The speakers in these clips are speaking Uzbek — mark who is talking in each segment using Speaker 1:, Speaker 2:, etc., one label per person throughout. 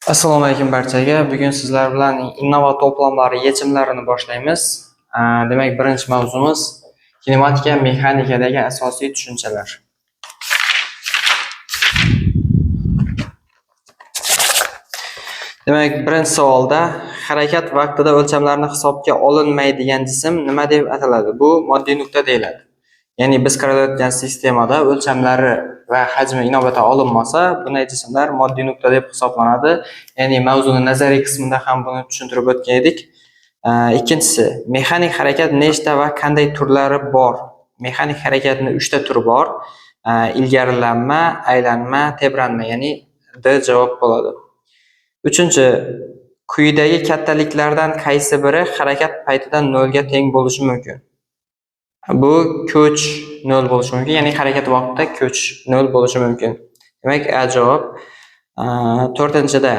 Speaker 1: Assalomu alaykum barchaga. Bugun sizlar bilan innova to'plamlari yechimlarini boshlaymiz. Demak, birinchi mavzumiz kinematika mexanikadagi asosiy tushunchalar. Demak, birinchi savolda harakat vaqtida o'lchamlarni hisobga olinmaydigan jism nima deb ataladi? Bu moddiy nuqta deyiladi. Ya'ni biz qaralayotgan sistemada o'lchamlari va hajmi inobatga olinmasa, bunday jismlar moddiy nuqta deb hisoblanadi. Ya'ni mavzuni nazariy qismida ham buni tushuntirib o'tgan edik. Ikkinchisi, mexanik harakat nechta va qanday turlari bor? Mexanik harakatning 3 ta turi bor. Ilgarilanma, aylanma, tebranma, ya'ni D javob bo'ladi. Uchinchi, quyidagi kattaliklardan qaysi biri harakat paytida nolga teng bo'lishi mumkin? Bu ko'ch 0 bo'lishi mumkin, ya'ni harakat vaqtida ko'ch 0 bo'lishi mumkin. Demak, A javob. To'rtinchida,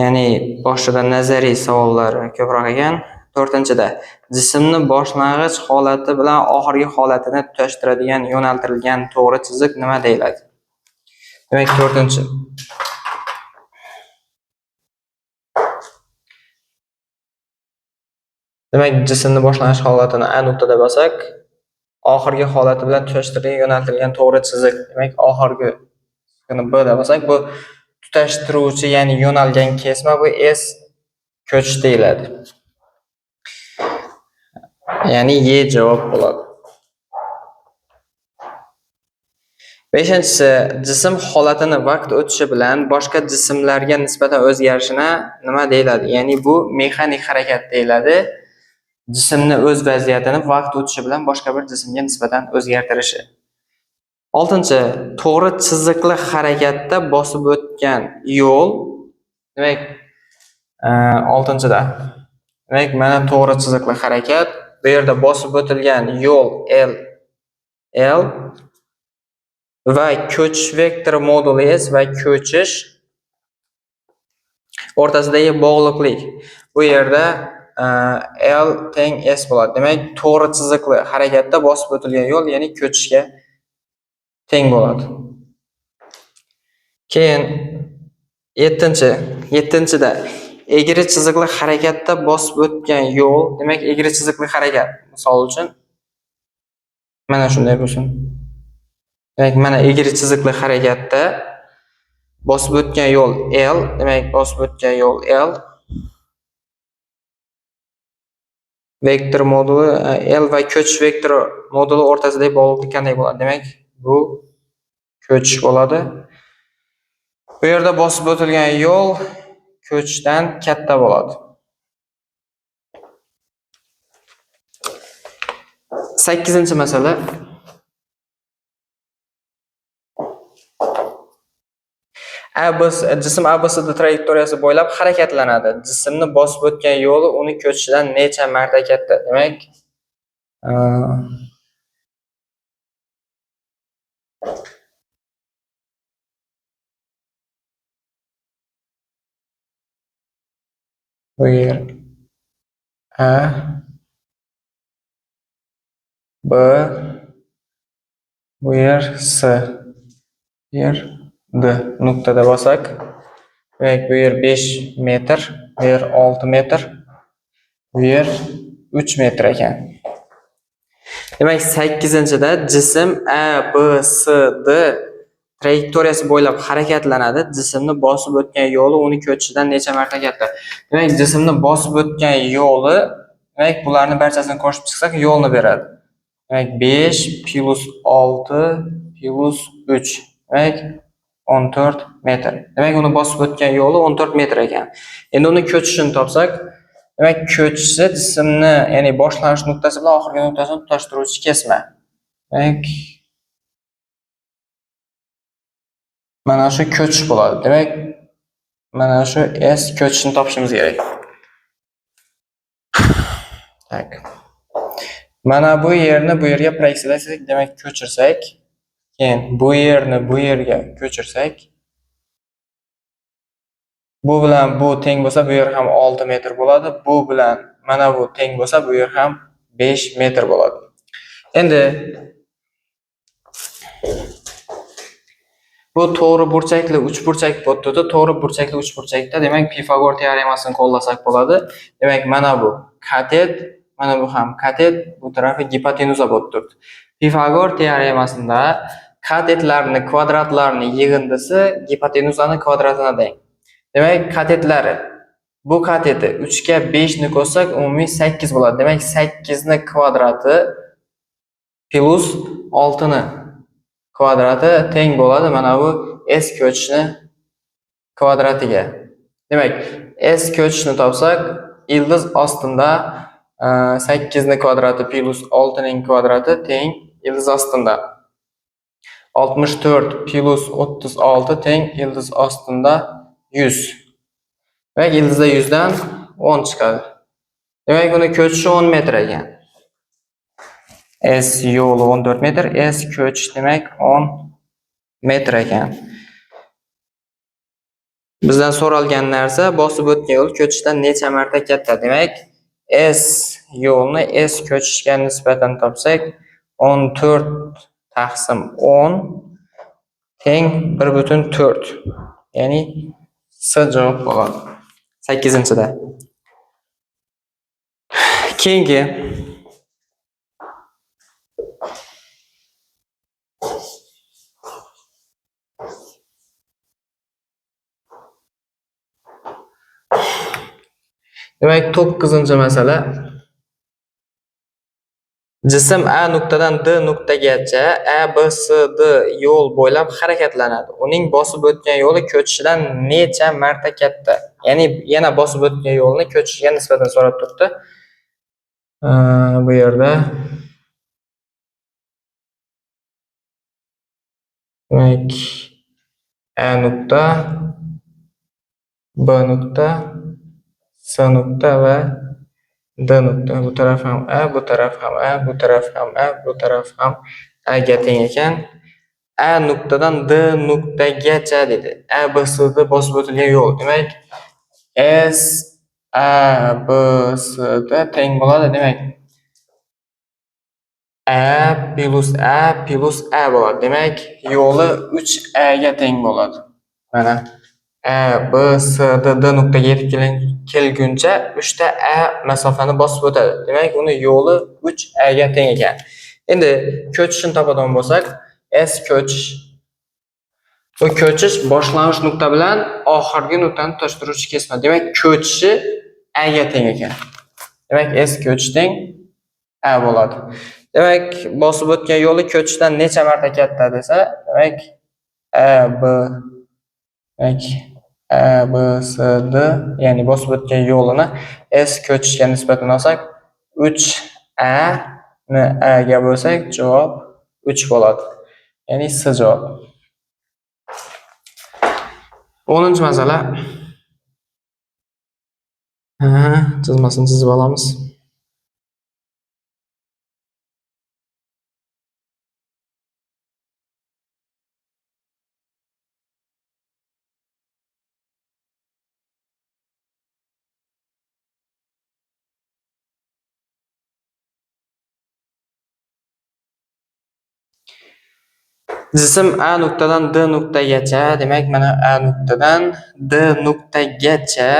Speaker 1: ya'ni boshida nazariy savollar ko'proq ekan. To'rtinchida, jismni boshlang'ich holati bilan oxirgi holatini tutashtiradigan yo'naltirilgan to'g'ri chiziq nima deyiladi? Demak, to'rtinchi. Demak, jismni boshlang'ich holatini A nuqtada bo'lsak, oxirgi holati bilan tutashtirilgan yo'naltirilgan to'g'ri chiziq. Demak, oxirgi B deb olsak, bu tutashtiruvchi, ya'ni yo'nalgan kesma, bu S ko'chish deyiladi. Ya'ni Y javob bo'ladi. Beshinchisi, jism holatini vaqt o'tishi bilan boshqa jismlarga nisbatan o'zgarishini nima deyiladi? Ya'ni bu mexanik harakat deyiladi. Jismni o'z vaziyatini vaqt o'tishi bilan boshqa bir jismga nisbatan o'zgartirishi. Oltinchi, to'g'ri chiziqli harakatda bosib o'tgan yo'l. Demak, oltinchida. Demak, mana to'g'ri chiziqli harakat. Bu yerda bosib o'tilgan yo'l L va ko'chish vektori moduli S va ko'chish o'rtasidagi bog'liqlik. Bu yerda L teng S bo'ladi. Demak, to'g'ri chiziqli harakatda bosib o'tilgan yo'l, ya'ni ko'chishga teng bo'ladi. Keyin yettinchida egri chiziqli harakatda bosib o'tgan yo'l, demak egri chiziqli harakat, misol uchun mana shunday bo'lsin. Demak, mana egri chiziqli harakatda bosib o'tgan yo'l L, demak bosib o'tgan yo'l L vektor moduli L va ko'chish vektori moduli o'rtasidagi bog'liqlik qanday bo'ladi? Demak, bu ko'chish bo'ladi. Bu yerda bosib o'tilgan yo'l ko'chishdan katta bo'ladi. 8-masala. Jism ABCD trayektoriyasi bo'ylab harakatlanadi. Jismni bosib o'tgan yo'li uni ko'chishidan necha marta katta? Demak, bu yer A, B, bu yer S, bu yer D nuqtada bo'lsak, demak bu yer 5 metr, bu yer 6 metr, bu yer 3 metr ekan. Demak, 8-da jism A, B, C, D trayektoriyasi bo'ylab harakatlanadi. Jismni bosib o'tgan yo'li uni ko'chishidan necha marta katta? Demak, jismni bosib o'tgan yo'li, demak, bularni barchasini qo'shib chiqsak yo'lni beradi. Demak, 5 plus 6 plus 3, demak 14 metr. Demak, uni bosib o'tgan yo'li 14 metr ekan. Endi uni ko'chishini topsak, demak, ko'chishi jismni, ya'ni boshlanish nuqtasi bilan oxirgi nuqtasini tutashtiruvchi kesma. Demak, mana shu ko'chish bo'ladi. Demak, mana shu S ko'chishini topishimiz kerak. Tak. Mana bu yerni bu yerga proyeksiyalasak, demak ko'chirsak, keyin bu yerni bu yerga ko'chirsak, bu bilan bu teng bo'lsa, bu yer ham 6 metr bo'ladi. Bu bilan mana bu teng bo'lsa, bu yer ham 5 metr bo'ladi. Endi Bu to'g'ri burchakli uchburchak bo'ldi. To'g'ri burchakli uchburchakda demak Pifagor teoremasini qo'llasak bo'ladi. Demak, mana bu katet, mana bu ham katet, bu tarafi gipotenuza bo'lib turibdi. Pifagor teoremasida katetlarni kvadratlarini yig'indisi gipotenuzani kvadratini teng. Demak, katetlari bu kateti 3 ga 5 ni qo'shsak umumiy 8 bo'ladi. Demak, 8 ni kvadrati plus 6 ni kvadrati teng bo'ladi mana bu S ko'chishni kvadratiga. Demak, S ko'chishni topsak, ildiz ostida 8 ni kvadrati plus 6 ning kvadrati teng ildiz ostida 64 plus 36 teng ildiz ostida 100. Demak, ildizda 100 dan 10 chiqadi. Demak, uni ko'chishi 10 metr ekan. S yo'li 14 metr, S ko'chish demak 10 metr ekan. Bizdan so'ralgan narsa bosib o'tgan yo'l ko'chishdan necha marta katta. Demak, S yo'lni S ko'chishga nisbatan topsak, 14 taqsim 10 teng 1.4. Ya'ni S javob bo'ladi. 8-da. Keyingi demak 9-masala. Jism A nuqtadan D nuqtagacha A, B, C, D yo'l bo'ylab harakatlanadi. Uning bosib o'tgan yo'li ko'chishidan necha marta katta? Ya'ni yana bosib o'tgan yo'lni ko'chishiga nisbatan so'rab turibdi. Bu yerda demak A nuqta, B nuqta, C nuqta va D nuqta. Bu taraf ham A, bu taraf ham A, bu taraf ham A, bu taraf ham A ga teng ekan. A nuqtadan D nuqtagacha dedi. A, B, C, D bosib o'tilgan yo'l. Demak, S, A, B, C, D teng bo'ladi. Demak, A plus A plus A bo'ladi. Demak, yo'li 3A ga teng bo'ladi. Mana A, B, C, D, D nuqtaga yetib kelguncha 3 ta A masofani bosib o'tadi. Demak, uni yo'li 3A ga teng ekan. Endi ko'chishini topadigan bo'lsak, S ko'chish. Bu ko'chish boshlang'ich nuqta bilan oxirgi nuqtani tutashtiruvchi kesma. Demak, ko'chishi A ga teng ekan. Demak, S ko'chish teng A bo'ladi. Demak, bosib o'tgan yo'li ko'chishdan necha marta katta desa, demak A, B, demak A, B, C, D, ya'ni bosib o'tgan yo'lini S ko'chishga nisbatan olsak, 3A ni A ga bo'lsak, javob 3 bo'ladi. Ya'ni S javob. 10-masala. Chizmasini chizib olamiz. Jism A nuqtadan D nuqtagacha, demak mana A nuqtadan D nuqtagacha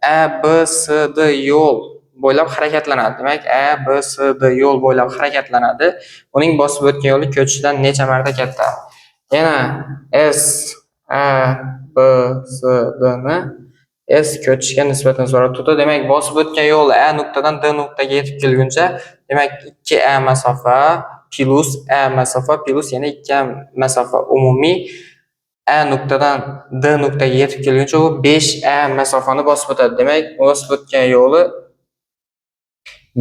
Speaker 1: A, B, C, D yo'l bo'ylab harakatlanadi. Demak, A, B, C, D yo'l bo'ylab harakatlanadi. Uning bosib o'tgan yo'li ko'chishidan necha marta katta? Yana S, A, B, C, D ni S ko'chishga nisbatan so'rab turibdi. Demak, bosib o'tgan yo'l A nuqtadan D nuqtaga yetib kelguncha, demak 2A masofa plus A masofa plus yana 2A masofa umumiy A nuqtadan D nuqtaga yetib kelguncha u 5A masofani bosib o'tadi. Demak, bosib o'tgan yo'li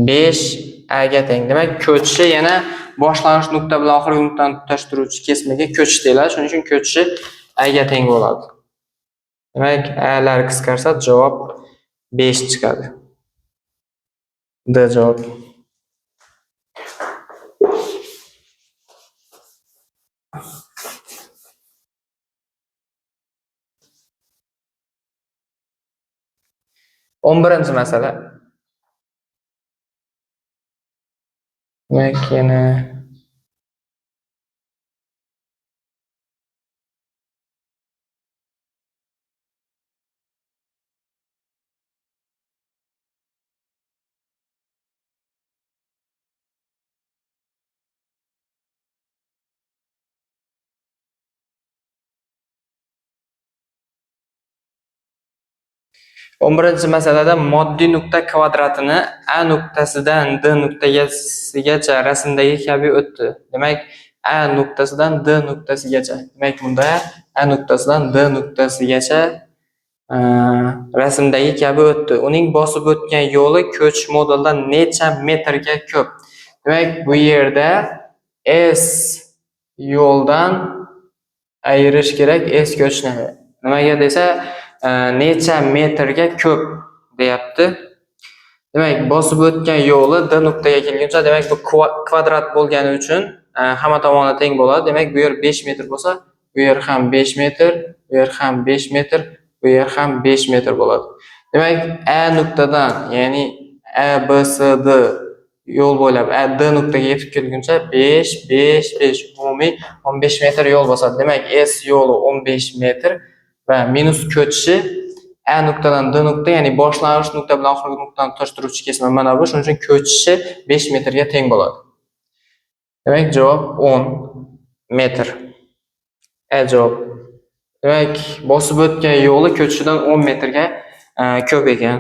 Speaker 1: 5A ga teng. Demak, ko'chishi yana boshlang'ich nuqta bilan oxirgi nuqtani tutashtiruvchi kesmaga ko'chish deyiladi. Shuning uchun ko'chishi A ga teng bo'ladi. Demak, A lar qisqarsa javob 5 chiqadi. D javob. 11-masala. Demak, yana 11-masalada moddiy nuqta kvadratini A nuqtasidan D nuqtasigacha rasmdagi kabi o'tdi. Demak, A nuqtasidan D nuqtasigacha. Demak, bunda A nuqtasidan D nuqtasigacha rasmdagi kabi o'tdi. Uning bosib o'tgan yo'li ko'chish modulida necha metrga ko'p? Demak, bu yerda S yo'ldan ayirish kerak S ko'chishni. Nimaga desa, necha metrga ko'p deyapti. Demak, bosib o'tgan yo'li D nuqtaga kelguncha, demak bu kvadrat bo'lgani uchun hamma tomoni teng bo'ladi. Demak, bu yer 5 metr bo'lsa, bu yer ham 5 metr, bu yer ham 5 metr, bu yer ham 5 metr bo'ladi. Demak, A nuqtadan, ya'ni A B C D yo'l bo'ylab A D nuqtaga yetib kelguncha 5 5 5 umumiy 15 metr yo'l bosadi. Demak, S yo'li 15 metr va minus ko'chishi A nuqtadan D nuqta, ya'ni boshlang'ich nuqta bilan oxirgi nuqtani tutashtiruvchi kesma mana bu. Shuning uchun ko'chishi 5 metrga teng bo'ladi. Demak, javob 10 metr. A javob. Demak, bosib o'tgan yo'li ko'chishidan 10 metrga ko'p ekan.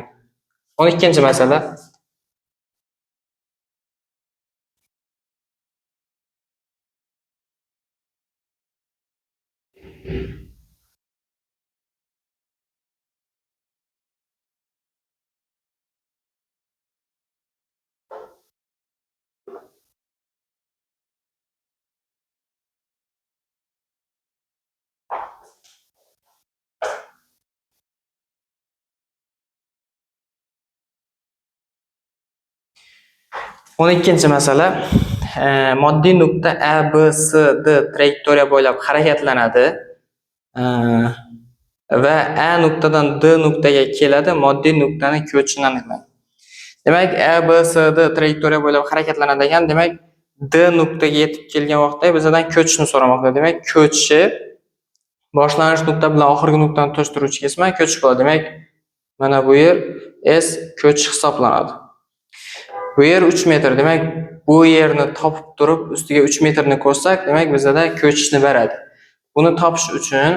Speaker 1: 12-masala. 12-masala. Moddiy nuqta A, B, C, D trayektoriya bo'ylab harakatlanadi va A nuqtadan D nuqtaga keladi. Moddiy nuqtani ko'chishini aniqlang. Demak, A, B, C, D trayektoriya bo'ylab harakatlanadi ekan. Demak, D nuqtaga yetib kelgan vaqtda bizdan ko'chishni so'ramoqda. Demak, ko'chishi boshlang'ich nuqta bilan oxirgi nuqtani tutashtiruvchi kesma ko'chish bo'ladi. Demak, mana bu yer S ko'chish hisoblanadi. Bu yer 3 metr. Demak, bu yerni topib turib, ustiga 3 metrni qo'shsak, demak, bizda ko'chishni beradi. Buni topish uchun,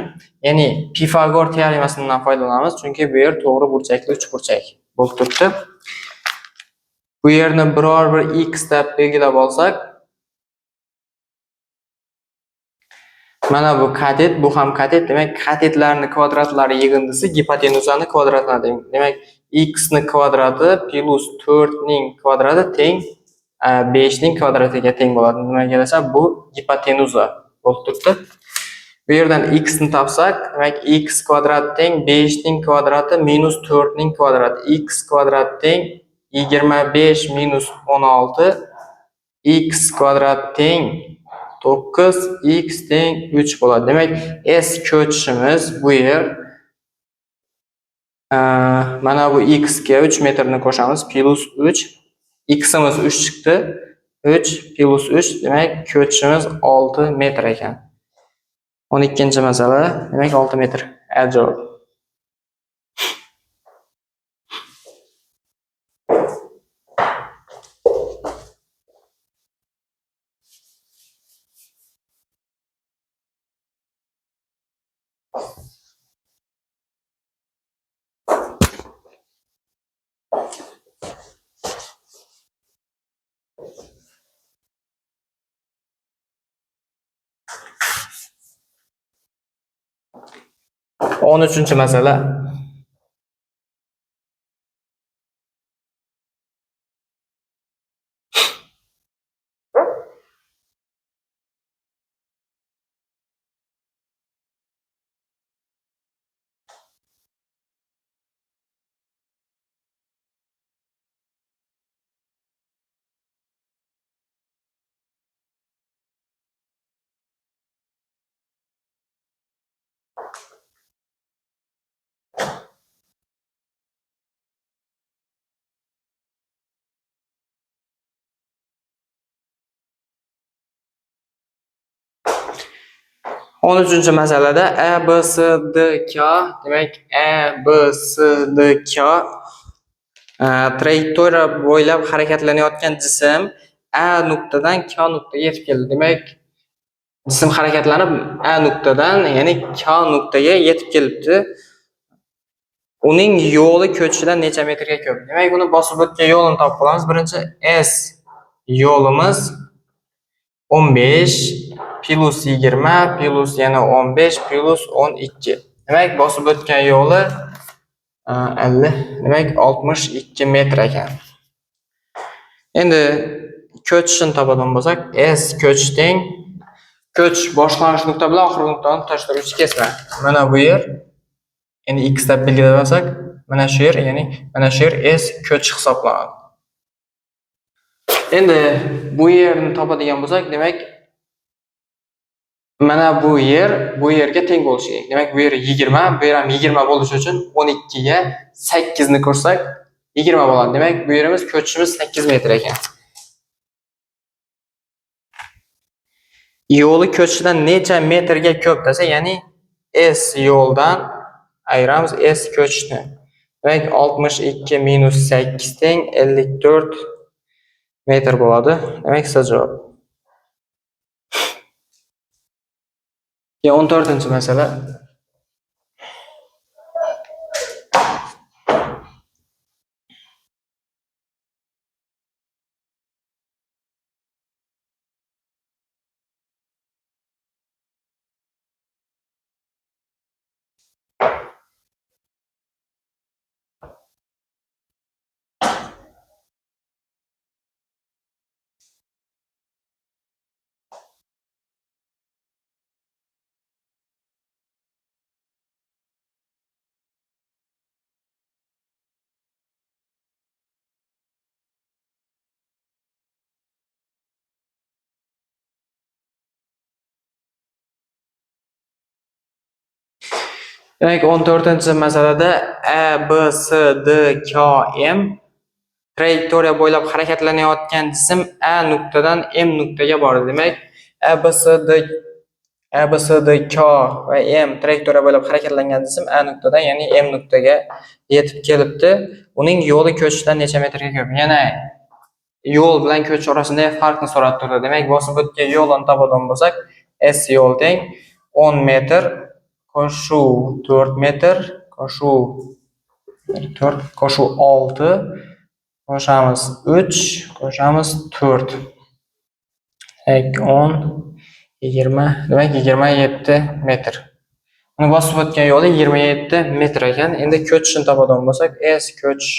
Speaker 1: ya'ni Pifagor teoremasidan foydalanamiz, chunki bu yer to'g'ri burchakli uchburchak bo'lib turibdi. Bu yerni biror bir x deb belgilab olsak, mana bu katet, bu ham katet. Demak, katetlarning kvadratlari yig'indisi gipotenuzani kvadratiga teng. Demak, x ning kvadrati plus 4 ning kvadrati teng 5 ning kvadratiga teng bo'ladi. Nimaga desa, bu gipotenuza bo'lib turibdi. Bu yerdan x ni topsak, demak x kvadrat teng 5 ning kvadrati minus 4 ning kvadrati. X kvadrat teng 25 minus 16, x kvadrat teng 9, x teng 3 bo'ladi. Demak, S ko'chishimiz bu yer mana bu x ga 3 metrni qo'shamiz, plus 3. X'imiz 3 chiqdi. 3 plus 3, demak ko'chishimiz 6 metr ekan. 12-masala, demak 6 metr. A javob. 13-masala. 13-masalada A, B, C, D, K, demak A, B, C, D, K trayektoriya bo'ylab harakatlanayotgan jism A nuqtadan K nuqtaga yetib keldi. Demak, jism harakatlanib A nuqtadan, ya'ni K nuqtaga yetib kelibdi. Uning yo'li ko'chishidan necha metrga ko'p? Demak, uni bosib o'tgan yo'lini topib olamiz. Birinchi S yo'limiz 15 plus 20 plus yana 15 plus 12. Demak, bosib o'tgan yo'li 50, demak 62 metr ekan. Endi ko'chishini topadigan bo'lsak, S ko'chish teng ko'chish boshlanish nuqta bilan oxirgi nuqtani tutashtiruvchi kesma. Mana bu yer, endi x deb belgilasak, mana shu yer, ya'ni mana shu yer S ko'chish hisoblanadi. Endi bu yerni topadigan bo'lsak, demak mana bu yer bu yerga teng bo'lishi kerak. Demak, bu yer 20, bu yer ham 20 bo'lishi uchun 12 ga 8 ni qo'shsak 20 bo'ladi. Demak, bu yerimiz ko'chishimiz 8 metr ekan. Yo'li ko'chishidan necha metrga ko'p desa, ya'ni S yo'ldan ayiramiz S ko'chishni. Demak, 62 minus 8 teng 54 metr bo'ladi. Demak, S javob. 14-masala. Demak, 14-masalada A, B, C, D, K, M trayektoriya bo'ylab harakatlanayotgan jism A nuqtadan M nuqtaga bordi. Demak, A, B, C, D, A, B, C, D, K va M trayektoriya bo'ylab harakatlangan jism A nuqtadan, ya'ni M nuqtaga yetib kelibdi. Uning yo'li ko'chishidan necha metrga ko'p? Yana yo'l bilan ko'chish orasidagi farqni so'rab turdi. Demak, bosib o'tgan yo'lini topadigan bo'lsak, S yo'l teng 10 metr qo'shuv 4 metr, qo'shuv 4, qo'shuv 6, qo'shamiz 3, qo'shamiz 4. Demak, 10, 20, demak 27 metr. Uni bosib o'tgan yo'li 27 metr ekan. Endi ko'chishini topadigan bo'lsak, S ko'chish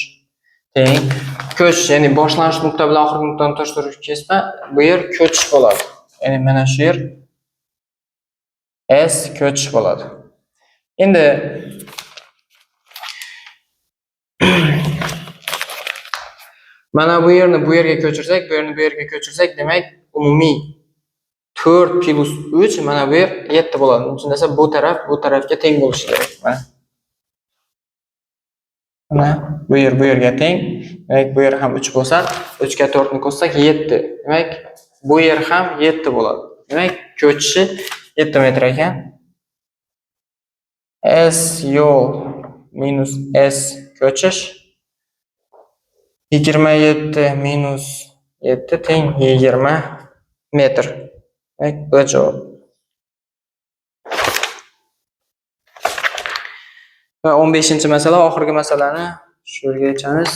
Speaker 1: teng ko'chish, ya'ni boshlanish nuqta bilan oxirgi nuqtani tutashtiruvchi kesma, bu yer ko'chish bo'ladi. Ya'ni mana shu yer S ko'chish bo'ladi. Endi mana bu yerni bu yerga ko'chirsak, bu yerni bu yerga ko'chirsak, demak umumiy 4 plus 3 mana bu yer 7 bo'ladi. Buning uchun desa bu taraf bu tarafga teng bo'lishi kerak. Mana bu yer bu yerga teng. Demak, bu yer ham 3 bo'lsa, 3 ga 4 ni qo'shsak 7. Demak, bu yer ham 7 bo'ladi. Demak, ko'chishi 7 metr ekan. S yo'l minus S ko'chish 27 minus 7 teng 20 metr. Demak, bu javob. Va 15-masala, oxirgi masalani shu yerga yechamiz.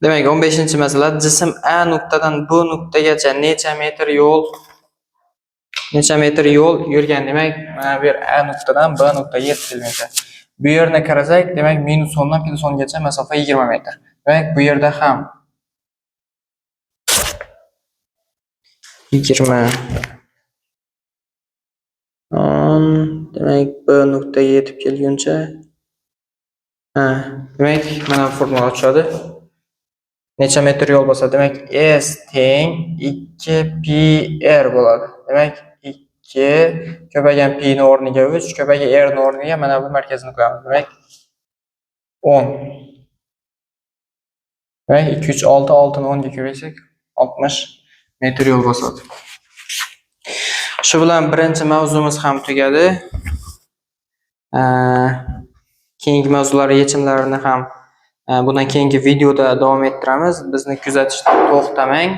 Speaker 1: Demak, 15-masala: jism A nuqtadan B nuqtagacha necha metr yo'l yurgan? Demak, mana bu yer A nuqtadan B nuqtaga yetib kelguncha. Bu yerni qarasak, demak, -10 dan +10 gacha masofa 20 metr. Demak, bu yerda ham 20. Demak, B nuqtaga yetib kelguncha, ha, demak, mana bu formula tushadi. Necha metr yo'l bo'lsa, demak, S teng 2 pi r bo'ladi. Demak, 2 ko'paygan pi ni o'rniga 3, ko'paygan r ni o'rniga mana bu markazini qo'yamiz. Demak, 10. Demak, 2 3 6, 6 ni 10 ga ko'paysak 60 metr yo'l bosadi. Shu bilan birinchi mavzumiz ham tugadi. Keyingi mavzular yechimlarini ham bundan keyingi videoda davom ettiramiz. Bizni kuzatishdan to'xtamang.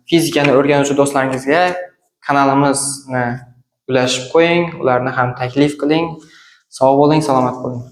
Speaker 1: Fizikani o'rganuvchi do'stlaringizga kanalimizni ulashib qo'ying, ularni ham taklif qiling. Sog' bo'ling, salomat bo'ling.